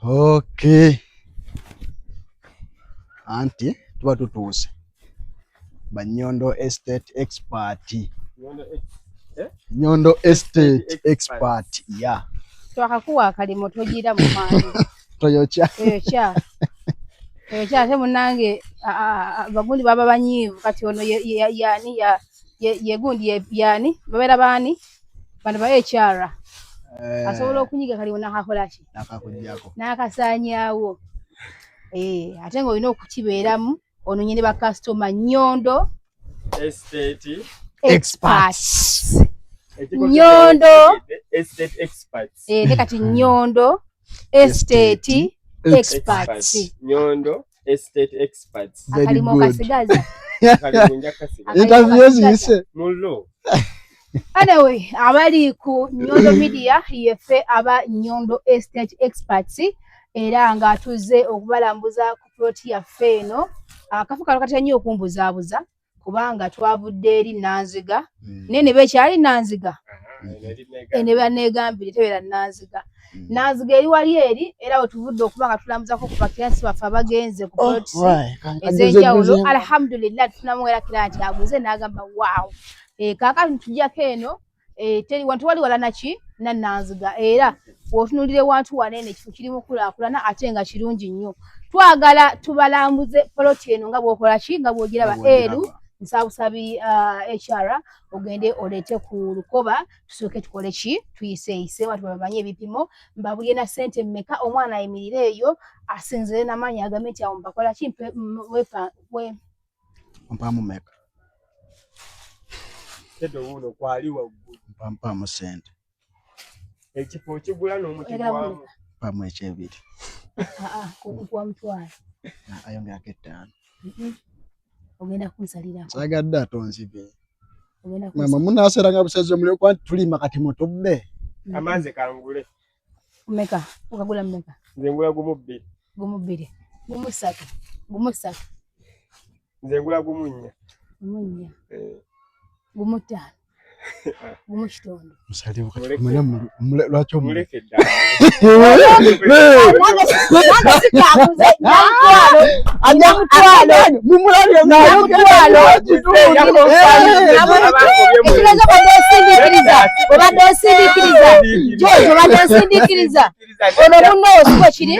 Okay. Anti tuba tutuuse. Banyondo Estate Expert. Eh? Nyondo Estate Expert. Yeah. Twakakuwa akalimo togira mu maanyi. Toyokya. Toyokya. Toyokya ate munnange bagundi baba banyiivu kati ono yani ya ye gundi yani babeera baani bano ba HR. Eh. Asobola okunyiga kaliwo n'akakola ki? N'akakuggyako. N'akasaanyaawo. Eh, ate ng'olina okukibeeramu ononye ne bakasitoma Nyondo Estate Experts. Nyondo Estate Experts. Eh, ne kati Nyondo Estate Experts. Nyondo Estate Experts. Akalimo kasigaza. Akalimo nja kasigaza. Interview ziyise. Mullo. Anyway, abali ku Nyondo Media yeffe aba Nyondo Estate Experts era nga tuzze okubalambuza ku plot yaffe eno. Akafo kano katera nnyo okumbuzaabuza kubanga twavudde eri Nanziga. Naye ne bekyali Nanziga. Ne banneegambire tebeera Nanziga. Nanziga eri wali eri era we tuvudde okuba nga tulambuzako ku bakirasi baffe abagenze ku plots ez'enjawulo. Alhamdulillah tufunamu era kira nti aguze n'agamba waawo. Kaakati tujjako eno teri wantu wali wala naki na Nanziga era w'otunuulira ewantu wano eno ekifo kiri mu kulaakulana ate nga kirungi nnyo. Twagala tubalambuze poloti eno nga bw'okola ki nga bw'ogiraba eru nsabusabi HR ogende oleete ku lukoba tusooke tukole ki tuyiseeyise abantu bamanye ebipimo mbabulye na ssente mmeka omwana ayimirire eyo asinzire n'amaanyi agambe nti awo mbakola ki mpaamu mmeka? Tedde wuuno kwali waggulu. Mpaamu ssente. Ekifo okigula n'omukigwamu. Mpaamu ekyebiri. Nkuwa mutwalo. Ayongerako ettaano. Ogenda kunsalirako. Saagadde ate onzibe. Mama munaaseranga busezi omuliro kuba tulima kati mutubbe. Amanze kangule. Mmeka? Okagula mmeka? Nze ngula gumu bbiri. Gumu bbiri. Gumu ssatu. Gumu ssatu. Nze ngula gumu nnya. Gumu nnya. Gumu ttaano. Gumu kitundu. Musaliwo kati kumanya lwaki omuleke ddala. Obadde osindiikiriza George, obadde osindiikiriza ono munno osiko kiri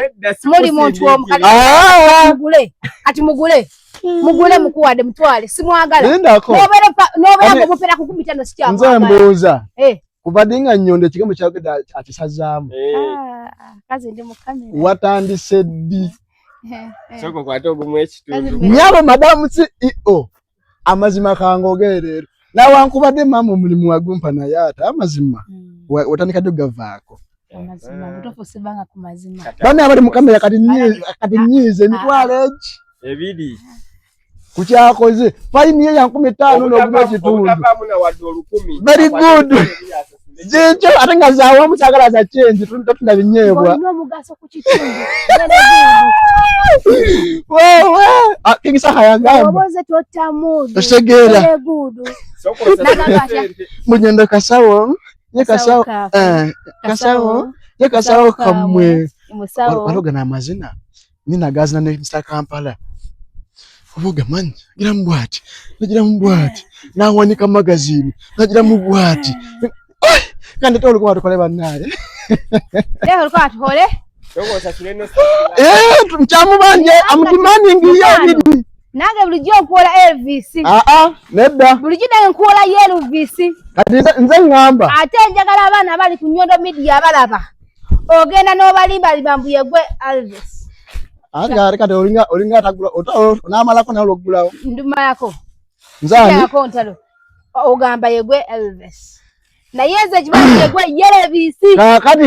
muli muntu omu mugule kati mugule mugule mukuwadde mutwale simwagala n'obeera ng'omupera ku 15 sikyamwagala. Nze mbuuza kuva ddi nga Nyondo ekigambo kyayogedde akisazaamu? Kazi ndi mu kamera. Watandise ddi? Sooka okwate ogumu ekitundu. Nnyabo madamu CEO amazima kangogere leero nawankubadde maama omulimu wagumpa naye ate amazima watandika ddi ogavaako? Bano abali mu kamera kati nnyiize emitwalo egi ebiri kukyakoze fayini ye ya 15 n'ogumu ekitundu. Very good. Zikyo ate nga zaawamu saagala za change totunda binyeebwa. Wewe King Saha yagamba totegeera mugendo kasawo ye kasawo kasawo ye kasawo kammwe waliwo amazina nina gazina ne Mr Kampala oba ogamanyi giramu bwati nagiramu bwati nawanika magazine nagiramu bwati kandi ate olikuwa tukole bannaye nkyamubanje am demanding ye nange bulijjo nkuwola Elvis. Nedda bulijjo nange nkuwola ye Elvis. Kati nze ŋŋamba ate njagala abaana abali ku Nyondo Media abalaba ogenda n'obalimbalimba mbu ye gwe Elvis. Ate kati olinga atagula onaamalako nawe olw'oggulawo. Ndumalako. Nze ani? Ndumalako ntalo. Ogamba ye gwe Elvis. Naye nze kimanyi ye gwe Elvis. Kaakati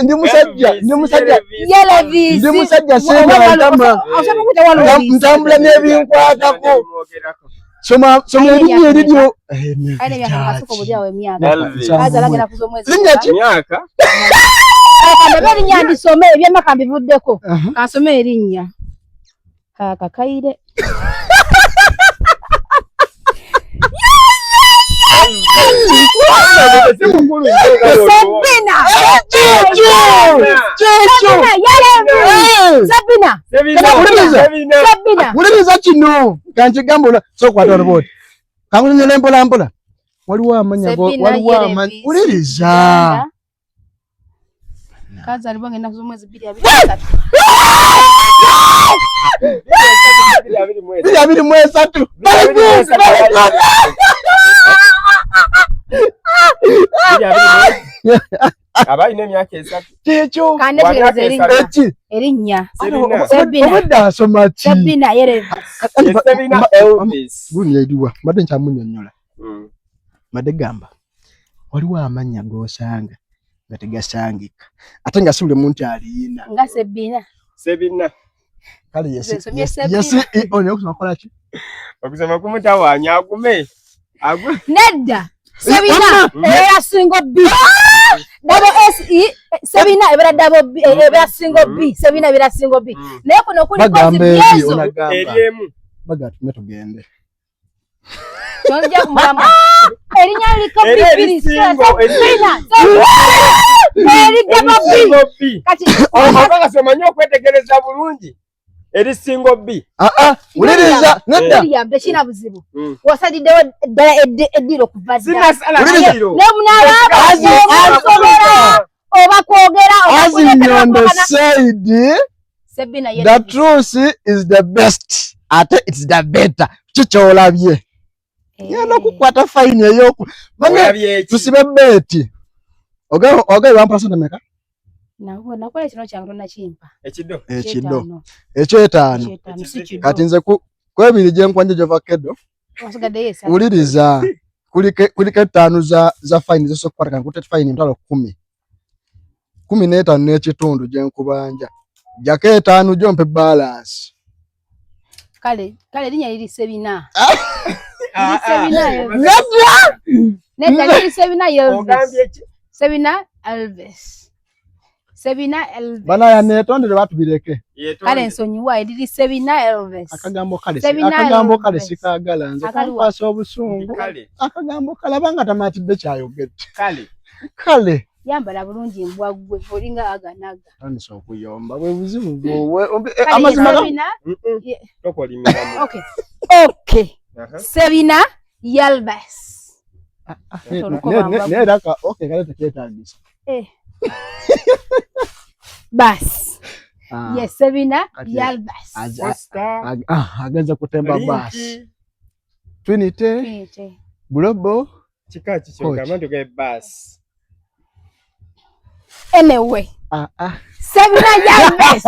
ndi musajja ndi musajja Elvis. Ndi musajja singa ntama. Ntambula n'ebinkwatako. Soma soma erinnya eriryo. Linnya ki? Myaka. Kandebe erinnya ndisome eby'amaka mbivuddeko. Kansome erinnya. Kaakakaire. Sebina. Kyekyo. Sabina. Sabina. Wuliriza kino. Kankigamba sokwata oluboti. Kankunyonyola mpola mpola. Waliwo amanya waliwo amanya. Wuliriza. Kazaalibwa ng'ennaku z'omwezi 2023. 2023. Abalina emyaka 3. Kyekyo. Erinnya. Obadde asoma ki? Sabina Elvis. Sabina Elvis. Gundi eriwa. Mbadde nkyamunnyonnyola. Mbadde gamba waliwo amannya g'osanga nga tegasangika ate nga si buli muntu aliyina. Nga Sebina. Sebina. Kale ye CEO naye okusoma kukola ki? Okusoma kumutawaanya agume. Nedda. Sebina ebeera single B. Double S E Sebina ebeera double B ebeera single B. Sebina ebeera single B. Naye kuno kuliko zibyezo. Eri emu. Baga tume tugende. Kyonja kumugamba. Erinnya liko B Sebina. Eri double B. Kati obanga somanyi okwetegereza bulungi. Eri single B. Wuliriza nedda. William tekirina buzibu. Wasaliddewo ddala eddiiro kuva dda. Sinasala ddiiro. Ne munaalaba oba kwogera oba Nyondo said the truth is the best ate it's the better. Kikyolabye. Ngenda okukwata fayini ey'oku. Tusibe beeti. Ogaye wampa sente meka? Nakola kino kyange tonnakimpa. Ekido. Ekido. Ekyetaano. Kati nze ku ebiri gye nkwanja gy'ova kedo. Wuliriza kuliko 5 za fayini zosobola okukwata kankutte fayini 10,000. 15.5 gye nkubanja. Jjako 5 gyo mpe balance. Kale erinnya liri Sebina. Liri Sebina. Nedda liri Sebina Elvis. Sebina Elvis. Sebina Elvis. Bana yaneetondere batubireke. Kale nsonyiwa eriri Sebina Elvis. Akagambo kale sikaagala nze kankwasa obusungu. Akagambo kale abanga tamatidde kyayogedde. Kale. Yambala bulungi mbwa ggwe olinga aganaga. Tandisa okuyomba bwe buzibu bwe. Amazima Okay. Okay. Sebina Elvis. Naye okay kale tekyetaagisa. Bas. Yes, Sebina Elvis. Agenza kutemba basi. Trinity. Global. Kika kikyo gamba nti basi. Anyway. Sebina Elvis.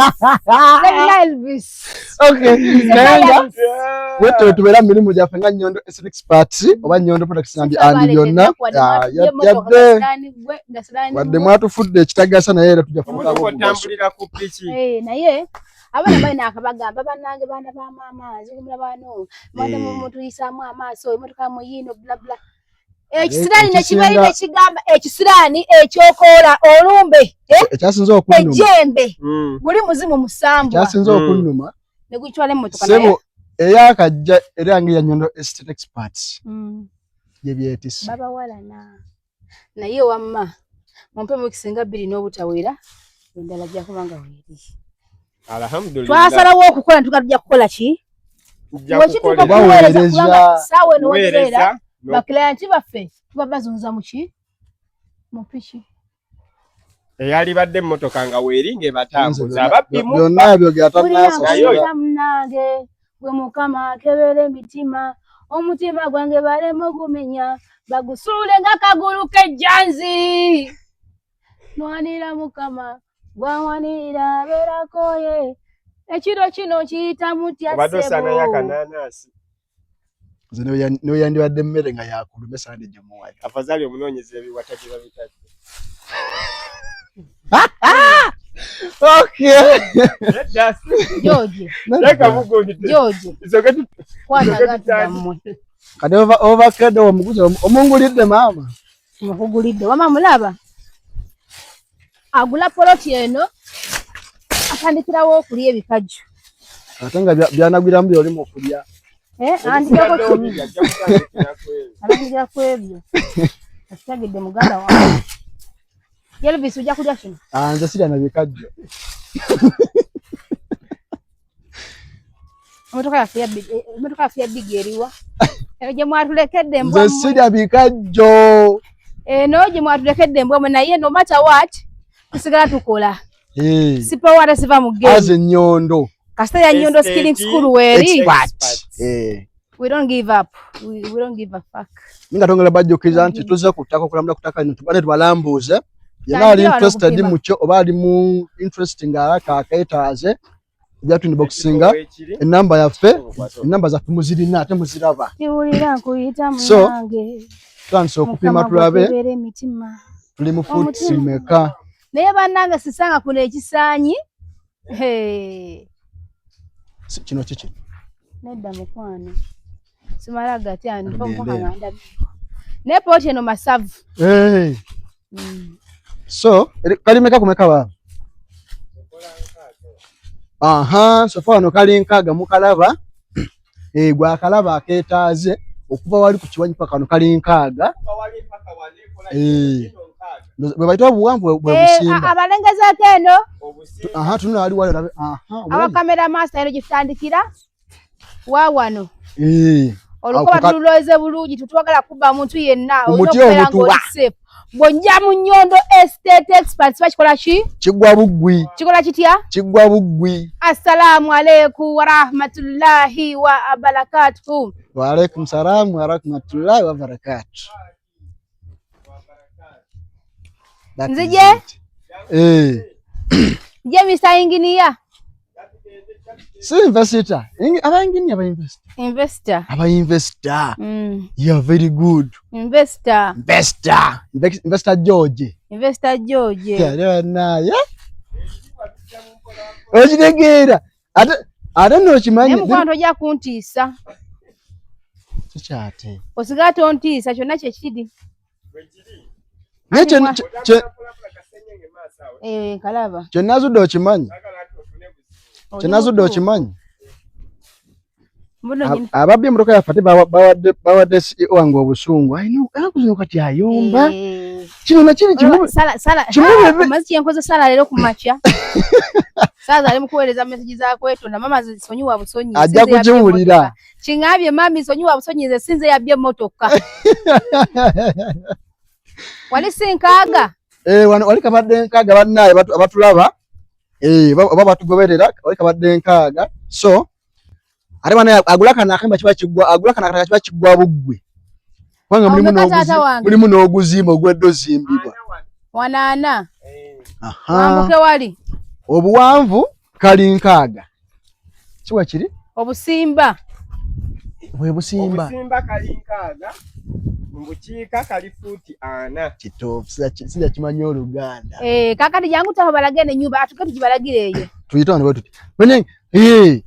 Sebina Elvis. Okay. Nayenga wetu tubeera mu mirimu gyaffe nga Nyondo Experts oba Nyondo Products and byonna. Yadde wadde mwatufudde ekitagasa naye era tujja kufuuka otambulira ku piki. Naye abaana balina akabagamba bannange baana ba maama nzikumula bano mwana mutuyisaamu amaaso emotoka muyiino bla bla. Ekisiraani nekibeeri nekigamba ekisiraani ekyokoola olumbe ekyasinze okunnuma ejjembe guli muzimu musambwa ekyasinze okunnuma ne gutwala emmotoka naye sebo eyakajja era nga ya Nyondo Estate Experts gye byetisse babawalana naye wamma mumpe mukisinga 2 n'obutawera endala jja kuba nga weeri. Alhamdulillah twasalawo okukola ntuka tujja kukola ki wekituuka kuweereza kubanga ssaawa eno wetubeera bakliyanti baffe tuba bazunza muki mu piki eyalibadde emmotoka nga weeri ng'ebatambuza ababbimu byonna ebyo by'atannaasasula. Munnange gwe Mukama akebera emitima omutima gwange baleme ogumenya bagusuule nga kagulu k'ejjanzi nwanira Mukama gwanwanirira abeerako ye ekiro kino kiyita mutya obadde osaanayo akanaanaasi. Nze ne yandibadde emmere nga yakuluma esande gye muwayo. Afadhali omunoonyeza ebiwata gye babitadde. Okay. George. George. Kwata gati. Kati ovakadde omuguzi omungulidde maama. Mukugulidde wama mulaba. Agula poloti eno atandikirawo okulya ebikajjo. Ate nga byanagwiramu by'oli mu kulya. Andikira ku ebyo. Asitegedde muganda wange. Elvis ojja kulya kino. Ah, nze sirya na bikajjo. Emotoka yaffe ya big, emotoka yaffe ya big eriwa. Eno gye mwatulekedde embwa. Nze sirya bikajjo. Eno gye mwatulekedde embwa mwe naye no matter what tusigala tukola. Hey. Sipawo ate siva mu game. Aze Nyondo. Kasita ya Nyondo Skilling School weeri. Expert. Eh. We don't give up. We don't give a fuck. Ninga tongera bajjukiza nti tuzze ku ttaka okulambula ku ttaka lino tubadde tubalambuuze. Yenna ali Tandikira wano interested okupima. mu kyo oba ali mu interest ng'alaka akeetaaze ejja twin boxinga enamba yaffe enamba zaffe muzirina ate muziraba. Kiwulira nkuyita So, munange. Tutandise okupima Mukama tulabe gw'okebera emitima. tuli mu fuuti Omutima. meka. Naye bannange sisanga kuno ekisaanyi. Hey. Kino kiki? Nedda mukwano. Simala gatya Tugende. ndipomukakanganda. Naye pooti eno masavu. Hey. So, kali meka ku meka baba? Aha, so far wano kali nkaaga mukalaba. Eh, gwakalaba akeetaaze okuva wali ku kiwanyi paka wano kali nkaaga. Eh. Bwe bayita obuwanvu bwe Eh, busimba. abalengezaako eno Aha, tunula wali wali olabe. Aha, aba obulabye. kamera master eno gye tutandikira wa wano. Eh. Olukoba Ako tululooze bulungi tetwagala kubba muntu yenna Ku olina muti okubeera omutuba. ng'oli safe. Bw'ojja mu Nyondo Estate Experts bakikola ki? Kiggwa buggwi. Kikola kitya? Kiggwa buggwi. Assalamu alaikum warahmatullahi wa barakatuhu. Wa alaikum salam wa rahmatullahi wa barakatuh. That is Nzije? it. Eh. Nje Mr. Engineer. Si investor. Aba engineer aba investor. Investor. Aba investor. You are very good. Investor. Investor. Investor George. Investor George. Yeah, naye. Okitegeera. Ate ate nno okimanyi. Naye mukwano tojja kuntiisa. Kikyate. Osigala tontiisa kyonna kye kiri. Naye Eh, nkalaba. kye nazudde okimanyi. Kye nazudde okimanyi. Mbuno nyina. Ababbi emmotoka yaffe ate bawadde CEO wange obusungu. Alina ennaku zino kati ayomba. Eh. Kino nakiri kimu. Sala sala. kimu bebe- Omazi kye nkoze sala leero ku makya. Sala ali mu kuweereza message za kwetonda mama sonyiwa busonyi. Ajja Sinze yabbye kukiwulira. emmotoka. Kingambye mami sonyiwa busonyi nze sinze yabbye emmotoka. Wali si nkaaga. Eh, wano wali kabadde nkaaga bannaye abatulaba. Eh, oba batugoberera wali kabadde nkaaga. So ate bana agula kano akayumba kiba kiggwa, agula kano akataka kiba kiggwa buggwe. Kubanga Awo mulimu meka taata wange. mulimu n'oguzimba ogwedde ozimbibwa. Wanaana. Aha. Wambuke wali. Obuwanvu kali nkaaga. Si bwe kiri? Obusimba. Bwe busimba. Obusimba kali nkaaga, mu bukiika kali fuuti 4. Kituufu, sija kimanyi Oluganda. Eh, kakati jangu taho balage n'ennyumba atuke tugibalagire eyo. Tuyite wano bwe tuti. Bane, eh,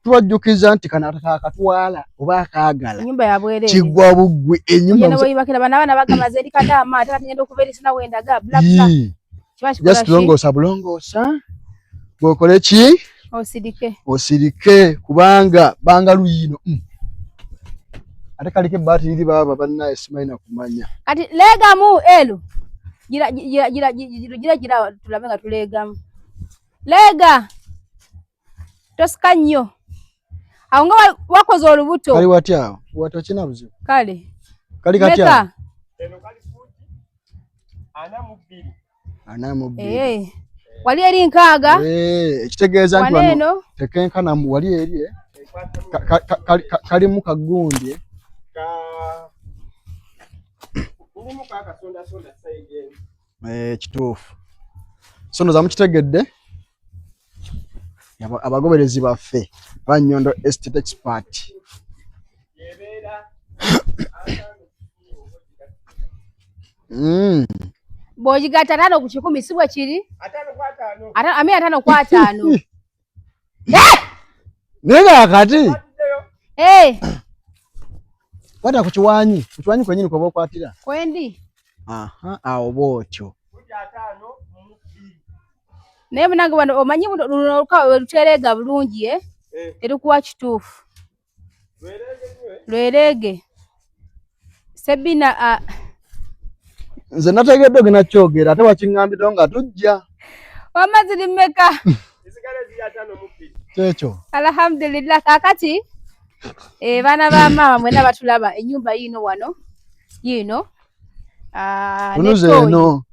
tubajjukiza nti kano akataka akatwala oba akaagala. Ennyumba ya bwereere. Kiggwa buggwe ennyumba Ogenda bweyibakira bano abaana bagamba nze ndi kadaama ate kati ngenda okuva eri sina wendaga bla bla. Yee. Kiba kikola Just ki? tulongoosa bulongoosa. Bw'okole ki? Osirike. Osirike kubanga banga luyiino. Ate kaliko ebbaati liri baaba bannaye simanyi na kumanya. Kati leegamu elu. Gira gira gira gira gira gira tulabe nga tuleegamu. Leega. Tosika nnyo. Awo nga wakoze olubuto. Kali watya awo? Watya okina buzibu? Kale. Kali katya? Meka. Eno kali fuuti 42. 42. Eh. Wali eri nkaaga. Eh, ekitegeeza nti Wano wano eno. tekenkana mu wali eri, eh. Kalimu kagundi, eh. Mulimu kakasondasonda sayidi eno. Eh, kituufu. So ndoza mukitegedde. Abagoberezi baffe aba Nyondo Estate Expert. Bw'ogigatta 5 ku 100 si bwe kiri? 5 ku 5. Ami 5 ku 5. Naye kaakati. Eh. Kwata ku kiwanyi, ku kiwanyi kwennyini kw'oba okwatira. Kwendi. Aha, awo bw'otyo. Naye munange wano omanyi luno olukawo we lutereega bulungi, eh? Terukuwa kituufu. Lwereege. Sebina, Nze nategedde ogenda kyogera ate wakiŋŋambiddewo nga tujja. Wamma ziri mmeka? Kyekyo. Alhamdulillah. Kaakati eh, baana ba maama mwena batulaba, ennyumba yiino wano yiino. Ah, ne Tunuze ttooyi. eno.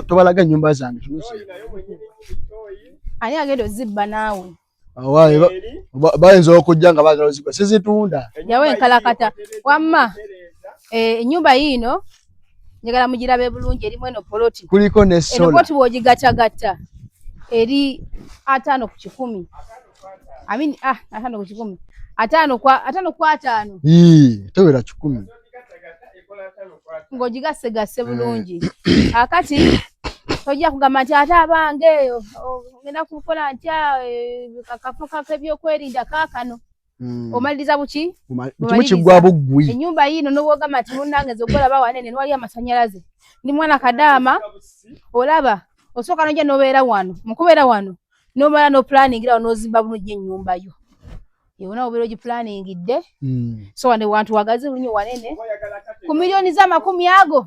Tobalaga ennyumba zange, tunuze. Ani agenda ozibba naawe? Awaaye bayinza okujja nga baagala ozigula, sizitunda. Yawe enkalakata. Wamma eh, ennyumba yiino njagala mugirabe bulungi, erimu eno poloti. Kuliko ne Eno sola. poloti bw'ogigattagatta eri 50 ku 100. I mean, ah, 50 ku 100. 50 kwa 50. Ii, tewera 100. Ng'ogigassegase bulungi. Akati tojja kugamba nti ate abange ngenda kukola ntya, eh, akafo k'ebyokwerinda kaakano. Omaliriza buki? Kimu kiggwa buggwi. Ennyumba yiino n'obwogamba nti munnange nze ogolaba wanene wali amasanyalaze, ndi mwana kadaama, olaba osooka nojja n'obeera wano, mukubeera wano n'omala n'opulaningira awo n'ozimba bulungi ennyumba yo yona obeera ogipulaningidde. So wano wantu wagazi bulungi wanene ku miliyoni z'amakumi ago.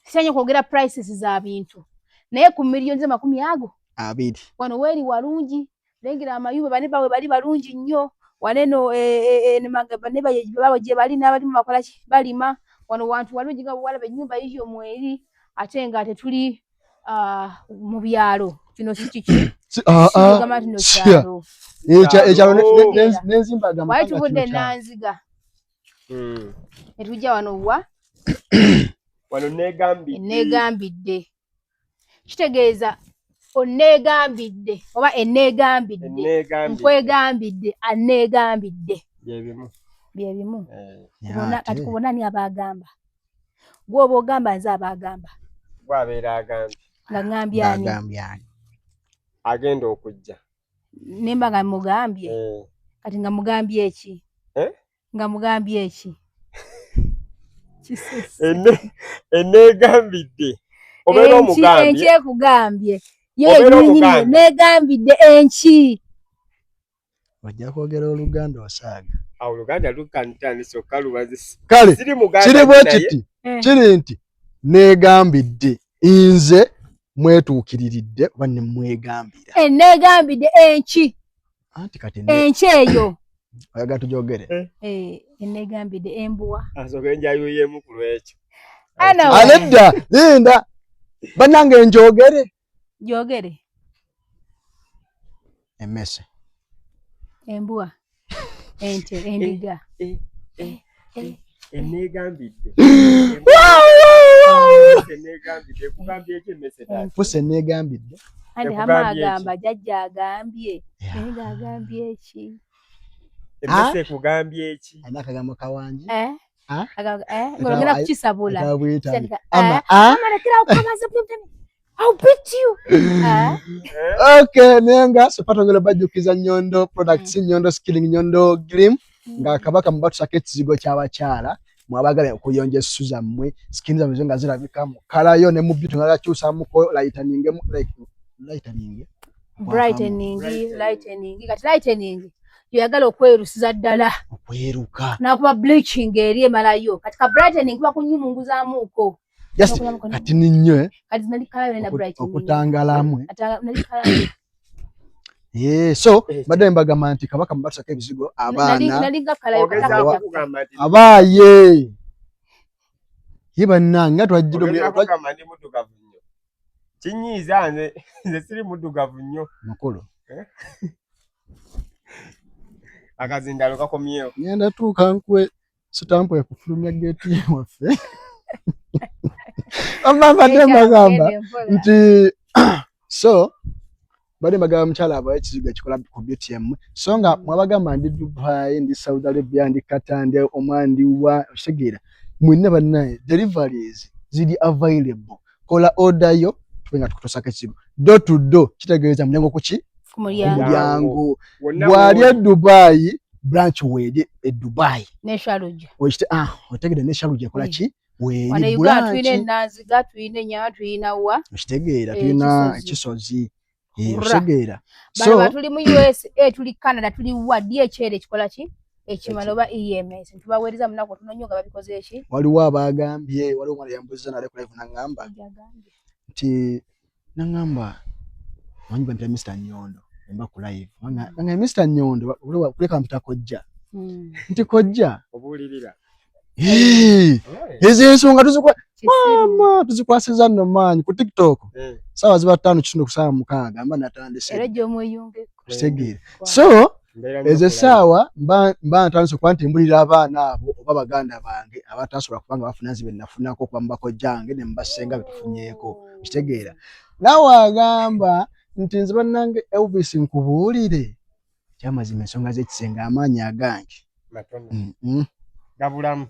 Siranye kwogera prices za bintu, naye ku miliyoni z'amakumi ago 20. Wano weeri walungi, lengera amayumba, bane bawe bali balungi nnyo waneno, eh, eh, eh, bane baabwe gye bali n'abalimu bakola ki, balima. Wano wantu walungi nga bwewalaba ennyumba yiyo mweri, ate nga tetuli, ah, mu byalo. Kino si kiki? Ah, ah, Sigamba nti no sya. kyalo. Ekyalo nenzimba agamba Wali kino tuvudde kyalo. Nanziga ne tujja wano wa Wano negambidde. Eneegambidde kitegeeza onneegambidde oba eneegambidde? Enegambidde. Nkwegambidde, aneegambidde. Byebimu. Byebimu. Eh, Ya, Kati ate. kubona ani abaagamba? Gwe oba ogamba, nze abaagamba? Gwabeera agambye. Nga ŋŋambye ani? Ng'agambye ani? Agenda okujja. Nemba nga mugambye. Eh. Kati nga mugambye eki? Eh? Nga mugambye eki? Kisese. Eneegambidde obeera Enki omugambye. ekugambye ye Obeera yennyini. omugambye. Negambidde enki? Ojja kwogera oluganda osaaga. Awo oluganda lukantandisa okukalubazi. Kale Siri muganda kiri bwe naye. kiti. Eh. Kiri nti neegambidde nze mwetuukiriridde oba ne mwegambira. Enegambidde enki? Anti kati Enki eyo? Oyagala tugyogere? Eh, enegambidde embuwa. Asooke njayuyemu ku lwekyo. Anyway. Anedda, linda bannange njogere. Gyogere. Emmese. Embuwa, ente, endiga. Eneegambidde, eneegambidde ekugambye eki emmese taata? Pusi eneegambidde. Anti Ekugambye hama eki? agamba jjajja agambye, naye ng'agambye eki? Emmese ekugambye eki? Alina akagambo kawangi. Eh? Ah? Eh? Ng'ologera kukisabula. Akabuyita Kitandika, ama eh? a. Mama, lekera okukomaza buli. I'll beat you. Eh? Eh? Okay, naye nga sopatongera bajjukiza Nyondo Products, Nyondo Skilling, Nyondo Glim, nga kabaka mubatusako ekizigo ky'abakyala mwabagala okuyonja essu zammwe, skin zammwe zo nga zirabika mu kalayo ne mu beauty nga gakyusamuko lightening, like lightening. Brightening, Brightening. lightening. Kati lightening yoyagala okwerusiza ddala. Okweruka. Nakuba bleaching eri emalayo. Kati ka brightening kuba kunyumunguzaamuuko. Just kati ninnyo, eh, Kati nali kalayo na brightening. okutangalamu, eh. Ata nali kalayo. Yeah, so Eh, badde mbagamba nti kabaka mubatusako ebizigo abaana Nali nga kalayo. Ogezaako Kata kugamba nti abaaye ye bannange nga twajjira ogezaako kugamba ndi muddugavu nnyo. Kinyiiza nze, nze siri muddugavu nnyo. Mukulu. Akazindalo kakomyewo. Ngenda tuuka nkuwe sitampu ekufulumya geeti waffe. Amma mbadde mbagamba nti so badde mbagamba mukyala abawe ekizigo ekikola ku beauty yammwe, so nga mwabagamba ndi Dubai, ndi Saudi Arabia, ndi Qatar, ndi Oman, ndi wa, okitegeera mwenna bannaye deliveries ziri available. Kola order yo tube nga tukutusako ekizigo door to door, kitegeeza mulyango kuki? Ku mulyango. Mulyango. Wonna Bw'ali e w'oli. Dubai, branch weeri e Dubai. Ne Sharjah. Ah, otegedde ne Sharjah ekola ki? Wano Weeri Uganda tulina branch. Enanziga, tulina Enyama, tulina wa? Okitegeera Eh, tulina Kisozi. Kisozi. Eh, Hurra. okitegeera Bano so ba tuli mu USA, tuli Canada, tuli wa, DHL ekikola ki? Ekimala oba EMS ntubaweereza munaku otono nnyo nga babikoze eki. Waliwo abagambye, waliwo omwana yambuuziza nale ku live nangamba nti nangamba manyi bampita Mr Nyondo emba ku live nanga Mr Nyondo kuleka mpita kojja nti kojja obuulirira ezo ensonga tuzikwa maama tuzikwasiza nno maanyi ku TikTok saawa ziba 5:15 ku saawa 6 mba natandise era gy'omweyungeko kitegeera. So ezo essaawa mba ntandise okuba nti mbulira abaana abo oba baganda bange abatasobola kubanga bafuna nze be nafunako okuva mu bakojjange ne mubasenga be tufunyeeko, kitegeera. Naawe agamba nti nze bannange Elvis nkubuulire ekyamazima ensonga z'ekisenge amaanyi agange gabulamu.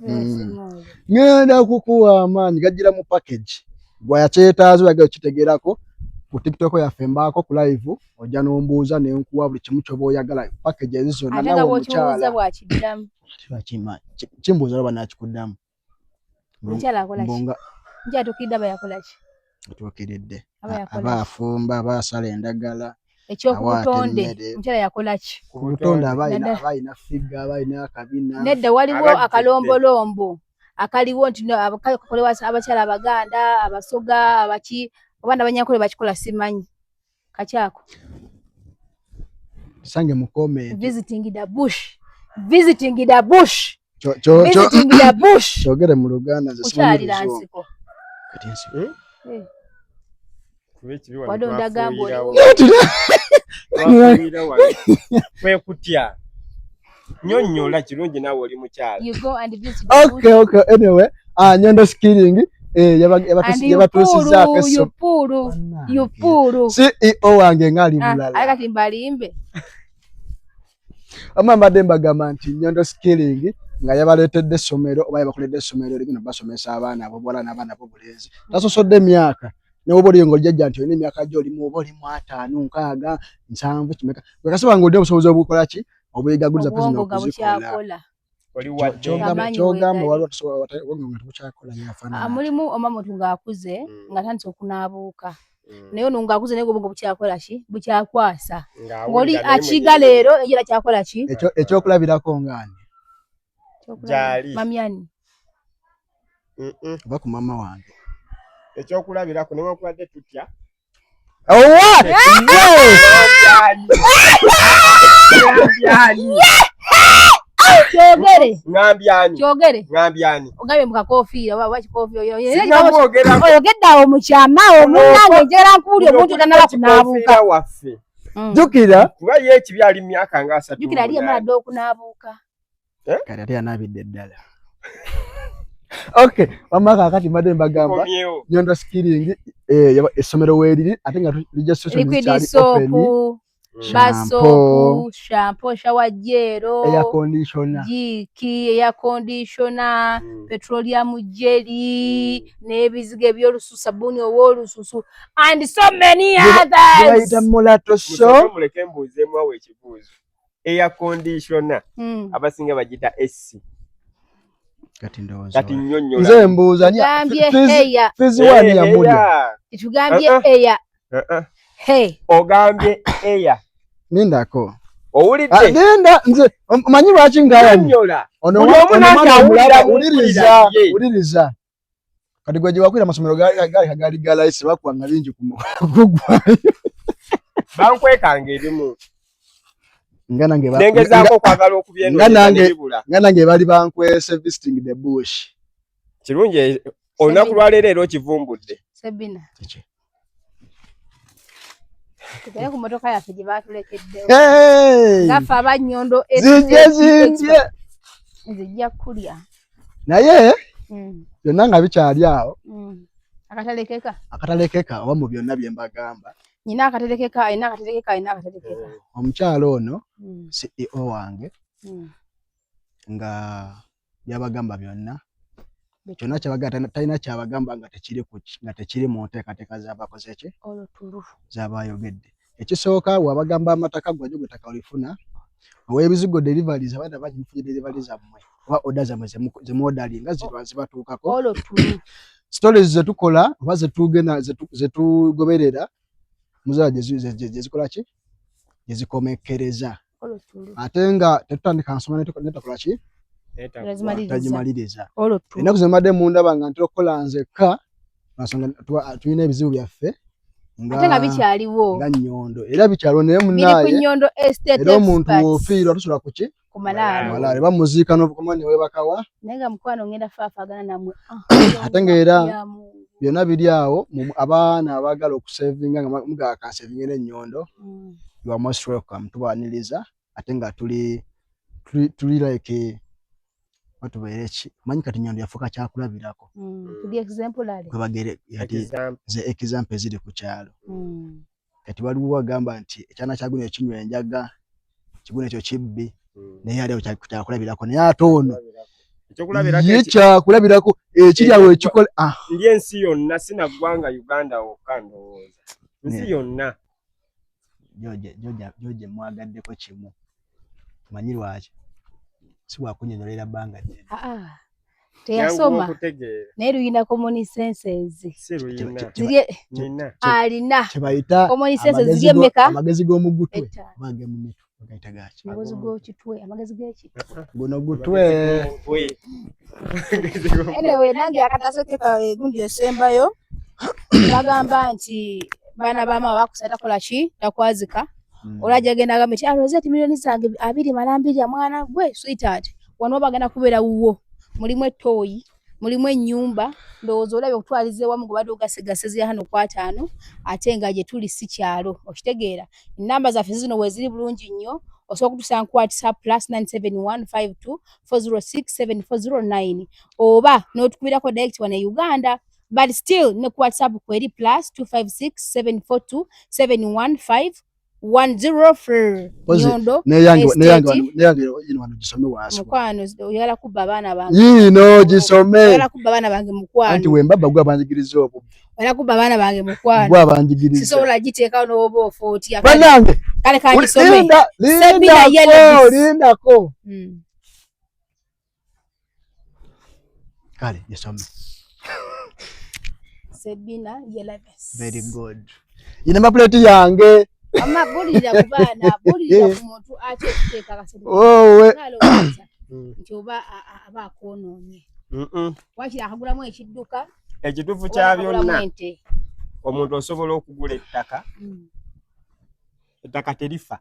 Ŋŋenda kukuwa amaanyi gajjira mu package gwe yakyetaaza oyagala okitegeerako ku TikTok yaffe mbaako ku live ojja n'ombuuza ne nkuwa buli kimu ky'oba oyagala package ezo zonna ate nga nawe bw'okimubuuza omukyala bw'akiddamu. Kimbuuza oba naakikuddamu. Omukyala akola ki? Mbonga Omukyala atuukiridde aba yakola ki? Atuukiridde. Aba yakola Aba ki? afumba, aba asala endagala. Ekyokubutonde emmere. Omukyala yakola ki? Ku butonde aba alina Naddala. aba alina figure, aba alina akabina. Nedda waliwo Abajjudde. akalombolombo akaliwo nti no kakolebwa abakyala Abaganda, Abasoga, abaki oba n'Abanyankole bakikola simanyi. Kakyako. Tusange mu comment. Visiting the bush. Visiting the bush. Visiting the bush. Kyogere mu Luganda nze simanyi Kukyalira Luzungu. nsiko. Kati nsiko. Eh. Kuba ekibi wano Wadde ondagamba twafuuyirawo. oliwo. Twafuuyira wano. Kwe kutya. Nnyonnyola kirungi naawe oli mukyala. You go and visit the bush. Okay. Anyway, Nyondo Skilling And yabatuusizzaako yupulu, yupulu, yupulu. CEO wange ng'ali Ah, mulala. aye kati mbalimbe. Amma mbadde mbagamba nti Nyondo Skilling nga yabaleetedde essomero oba yabakoledde essomero erigenda obbasomesa abaana ab'obuwala n'abaana ab'obulenzi. Tasosodde emyaka. Ne bw'oba oli ng'ojjajja nti olina emyaka gyo olimu oba oli mu 50, 60, 70 kimeka. Gwe kasaba ng'olina obusobozi obukola ki? Obuyigaguliza pezi Obwongo nga n'okuzikola. bukyakola. Oli wadde. Amaanyi Ky'ogamba weegali. waliwo tosobola obwongo nga tebukyakola yafaanana atya. Mulimu omamuntu ng'akuze ng'atandise okunaabuuka. Naye ono ng'akuze naye obwongo bukyakola ki? Bukyakwasa. Ng'awulira Ng'oli naye akiga mwennyini. leero era kyakola ki? Ekyokulabirako ng'ani? Gyali. Mamyani. Oba ku maama wange. Ekyokulabirako newankubadde tutya. Oh, what? Ŋŋambyani? Kyogere. Ŋŋambyani? Kyogere. Ŋŋambyani? Ogambye mu kakoofiira oba oba kikoofiira oyo- oyo- Sinnamwogerako. Oyogedde awo mu kyama awo munnange njagala nkuwulire omuntu tannaba kunaabuuka. Kikoofiira waffe. Jjukira. Kuba ye ekibi ali mu myaka nga asatu Jjukira ali yamala munaana. dda okunaabuuka. Kati ate yanaabidde ddala. Okay, wamma kaakati mbadde mbagamba Komyewo. Nyondo Skilling essomero weeriri ate nga registration Liquid zikyali soap, open. bar Shampoo. soap, shampoo, shower gel, Air conditioner. Jiki, air conditioner, petroleum jelly, n'ebizigo eby'olususu, sabbuuni ow'olususu, and so many others. Bayita mulatto Musooke so muleke mbuuzeemu awo ekibuuzo. Air conditioner abasinga bagiyita AC. Kati ndowooza. Kati nnyonnyola. Nze mbuuza ani Tugambye heya. Fizi wani yamulya? Heya. Tugambye Uh-uh. eya. Uh-uh. Hey. Ogambye eya. Nindako. Owulidde? Linda nze omanyi lwaki ngayani? Nnyonnyola. Ono Buli omu ono nange mwana awulira omulaba, mu wuliriza, mpulira ye. wuliriza. Kati gwe gye wakulira amasomero gaali ga layisi bakuwanga bingi ku gugwayo. Bankwekanga ebimu. Nga nange Nengezaako okwagala okubyenoonya nga nange ne bibula. Nga nange baali bankwese visiting the bush. Kirungi olunaku lwa leero era okivumbudde. Sebina. Kiki? Tugende ku mmotoka yaffe gye baatulekeddewo. Hey! Ngaffe abannyondo Zijje zijje. Nzijja kulya. Naye byonna nga bikyali awo. Akatalekeka. Akatalekeka oba mu byonna bye mbagamba. Nnyina akaterekeka, alina akaterekeka, alina akaterekeka. Omukyala ono CEO wange nga byabagamba byonna. Kyonna kyabagamba talina kyabagamba nga tekiri ku nga tekiri mu nteekateeka z'abakoze ki? Olutulu. Z'abayogedde. Ekisooka bw'abagamba amataka gwajjo gwe ttaka olifuna, ow'ebizigo deliveries, abaana bangi mufunye delivery zammwe oba order zammwe ze muodalinga zibatuukako. Olutulu. Stories ze tukola oba ze tugenda ze tugoberera muzala gye zikola ki? Gye zikomekkereza. Ate nga tetutandika nsoma netakola ki tagimaliriza. Ennaku zino mbadde mundaba nga ntera okukola nzekka lwansonga tulina ebizibu byaffe ate nga bikyaliwo nga Nnyondo era bikyaliwo naye munaaye era omuntu w'ofiirwa tusula ku ki ku malaalo malaalo bamuziika n'obukoma ne weebakawa naye nga mukwano ngenda faafaagana namwe ah, ate ng'era byonna biri awo abaana abaagala okusevinga nga mugala kansevinge n'ennyondo mm. You are most welcome, tubaaniriza ate nga tuli tuli like batubeere ki manyi kati Nnyondo yafuuka kyakulabirako mm, kwebagere kati ze example eziri ku kyalo mm. Kati waliwo agamba nti ekyana kya guno ekinywa enjaga kiguno ekyo kibbi hmm. Naye ali awo kyakulabirako naye ate ono ye kyakulabirako ekiri awo ekikola ah. Ndi ensi yonna sina ggwanga Uganda wokka ndowooza nsi yonna. George mwagaddeko kimu manyi lwaki si bwakunyonyolera bbanga ddene ah, ah. Teyasoma naye luyina common senses alina kyebayita common senses ziri emeka amagezi g'omugutwe oba ag'emumitwe bagayita gaki amagezi g'okitwe amagezi g'ekitwe guno gutwe. Anyway, nange akatasoke kawe gundi esembayo bagamba nti baana ba maama bakusa takola ki takwazika mm. Olajja genda agambe nti ah, Rosette milioni zange abiri malambiri ya mwana gwe sweetheart wano bagenda kubeera wuwo mulimu ettooyi mulimu ennyumba ndowooza olabye okutwaliza ewamu gwe badde ogasegasezi hano ku ataano ate nga gye tuli si kyalo okitegeera ennamba zaffe zino weeziri bulungi nnyo osobola okutusanga ku WhatsApp +97152 406 7409 oba n'otukubirako direct wano e Uganda but still ne ku WhatsApp kweri +256 742 715 104 Nyondo. Neyange neyange yino wano gisome wansi. Mukwano oyagala kubba abaana bange. Yino gisome. Oyagala kubba abaana bange mukwano. Anti wembaba gwe abanjigiriza obubbi. Oyagala kubba abaana bange mukwano. Gwe abanjigiriza. Sisobola giteekawo n'oba ofa otya. Bannange. Kale kangisome. Linda lindako lindako. Kale gisome. Sebina Yelaves. Very good. Ina number plate yange. Ama bulira ku baana, bulira ku muntu ate okuteeka akasente. Owe. Nti oba aba akwonoonye. Wakiri akagulamu ekidduka. Ekituufu kya byonna. Omuntu osobola okugula ettaka. Ettaka terifa.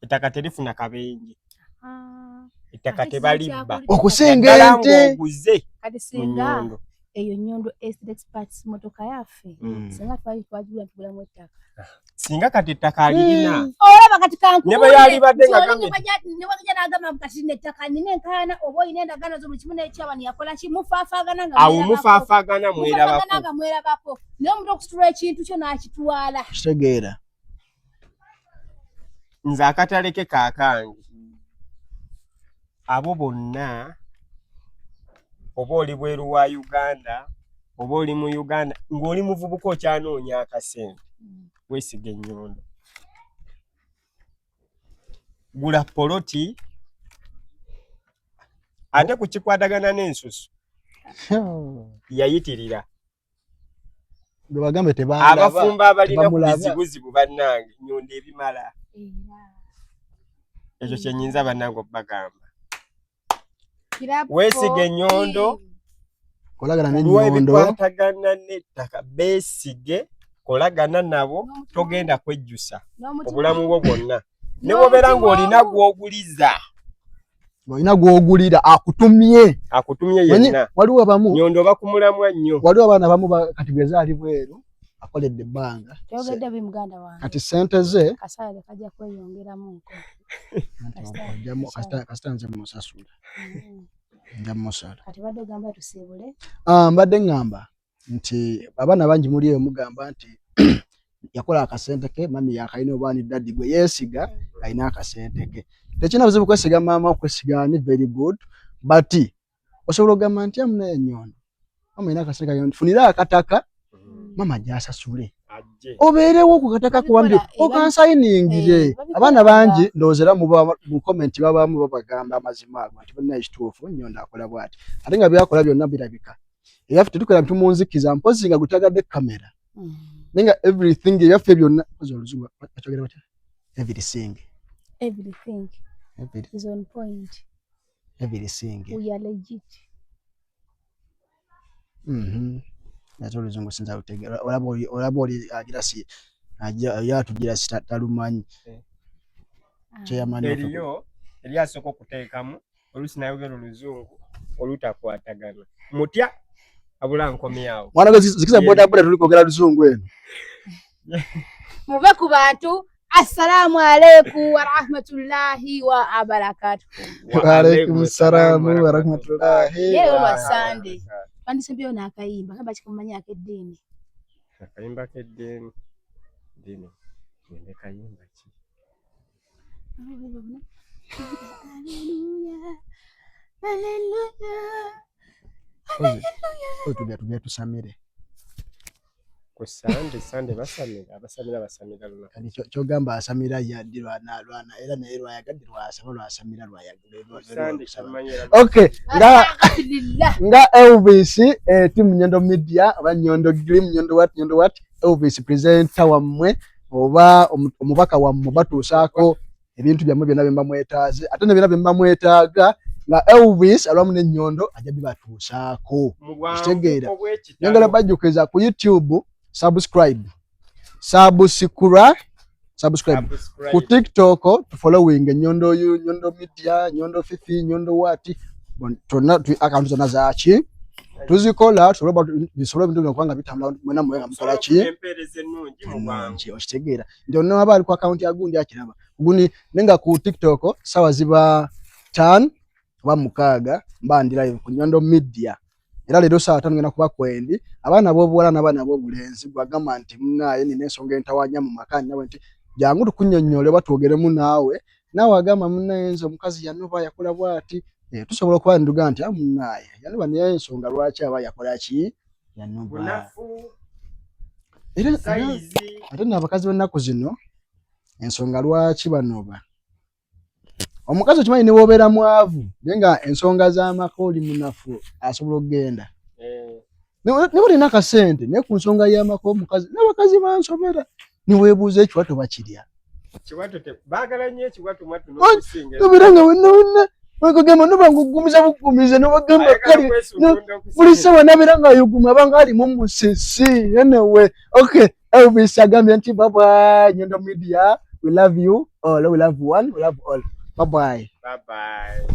Ettaka terifuna kabenje. Ah. Ettaka tebalibba. Okusinga ente. Oguze. Kati singa eyo Nyondo Estate Experts motoka yaffe singa twali twagigula tugulamu ettaka singa kati ettaka alirina olaba kati ne bwe yalibadde nga newagija n'agamba kati nettaka nina enkaayana oba olina endagaano zo buli kimu n'ekyaba neyakola ki mufaafaagana nga awo mufaafaagana mwerabako nga mwerabako naye omuntu okusitula ekintu kyo n'akitwala kitegeera nze akatale ke kaakange abo bonna oba oli bweru wa Uganda oba oli mu Uganda ng'oli muvubuka okyanoonya akasente weesiga ennyondo gula poloti ate ku kikwatagana n'ensusu yayitirira bagambe tebandaba abafumbo abalina ku bizibuzibu bannange nyondo ebimala ekyo kyenyinza bannange okubagamba weesiga ennyondo kolagana n'ennyondo ebikwatagana n'ettaka beesige kolagana nabo togenda kwejjusa obulamu bwo bwonna ne bw'obeera ng'olina gw'oguliza olina gw'ogulira akutumye akutumye yenna waliwo abamu nyondo bakumulamwa nnyo waliwo abaana abamu kati gweza ali bweru akoledde ebbanga Toyogedde bi muganda wange. Kati sente ze Kasaale kajja kweyongeramu nko. Kasita nze musasula nja musala. Kati badde ogamba tusiibule? Ah, mbadde ŋŋamba nti abaana bangi muli eyo mugamba nti yakola akasente ke mami yakalina oba ni daddy gwe yeesiga alina akasente ke tekirina buzibu kwesiga maama okwesiga ni very good but osobola okugamba nti amunaye ennyondo mama alina akasente kange nfunire akataka mama gyasasule obeerewo ku kataka kuwambye okansayiningire abaana bangi ndowooza era mu comment babaamu babagamba amazima ago nti bonna ekituufu nnyondo akola bw'ati ate nga byakola byonna birabika ebyaffe tetukola tumuunzikiza mpozi nga gutagadde kamera naye nga everything ebyaffe byonna mpozi oluzungu bakyogera batya everything Everything is on point. Everything. We are legit. Ate oluzungu sinza lutegeera. Olaba oli agira si ajja atugira si talumanyi. Chairman waffe. Eriyo eri asooka okuteekamu oluusi nayogera oluzungu olutakwatagana mutya abula nkomyawo. Mwana gwe zikiza boda boda tuli kwogera luzungu eno. Muve ku bantu. Assalamu alaikum wa rahmatullahi wa barakatuh. Wa alaikum salamu wa rahmatullahi. Leero lwa Sunday. Bandisembyeyo n'akayimba kamba kikumanyi ak'eddiini. Akayimba k'eddiini. Ddiini. Ngende kayimba ki? Hallelujah. Hallelujah. Hallelujah. Tugenda tusamire. Ku Sunday, Sunday basamira, abasamira basamira lunaku. Kati kyogamba asamira yaddi lwana lwana era naye lwayagadde lwasaba lwasamira lwayagadde. Sunday kyamanyira. Okay, nga Elvis team Nyondo Media oba Nyondo Glim Nyondo what Nyondo what Elvis presenter wammwe oba omubaka wammwe batuusaako ebintu byammwe byonna bye mwetaaze ate ne byonna bye mwetaaga nga Elvis alwamu ne Nyondo ajja bibatuusaako. Kitegeera. Njagala bajjukiza ku YouTube subscribe ku TikTok following Nyondo you Nyondo Media Nyondo Fifi Nyondo what tonna account zonna zaaki tuzikola tusobola ebintu bino kubanga bitambula mwena mwe nga mukola ki ennungi okitegeera nti ono aba ali ku account ya gundi akiraba gundi nenga ku TikTok sawa ziba 5 oba 6 mba ndi live ku Nyondo Media. Era leero saa 5 ngenda kuba kwendi abaana b'obuwala n'abaana b'obulenzi gwagamba nti munaaye nina ensonga entawaanya mu maka nnawe nti jangu tukunnyonnyole oba twogeremu naawe naawe agamba munaaye nze omukazi yanoba yakola bw'ati tusobola okuba nduga nti munaaye yanoba naye ensonga lwaki aba yakola ki yanoba. Era ate n'abakazi b'ennaku zino ensonga lwaki banoba. Omukazi okimanyi ne bw'obeera mwavu naye nga ensonga z'amaka oli munafu asobola okugenda. Ne bw'olina akasente naye ku nsonga y'amaka omukazi n'abakazi bansobera ne weebuuza ekiwato bakirya. Baagala nnyo ekiwato mwattu n'okusinga. Obeera nga wenna wenna bakugamba noba ng'oggumiza buggumiza ne bagamba kale buli ssaawa n'abeera ng'ayuguma abanga alimu musisi. Anyway, okay, Elvis agambye nti bye bye Nyondo Media, we love you all, we love one, we love all. Bye bye. Bye bye.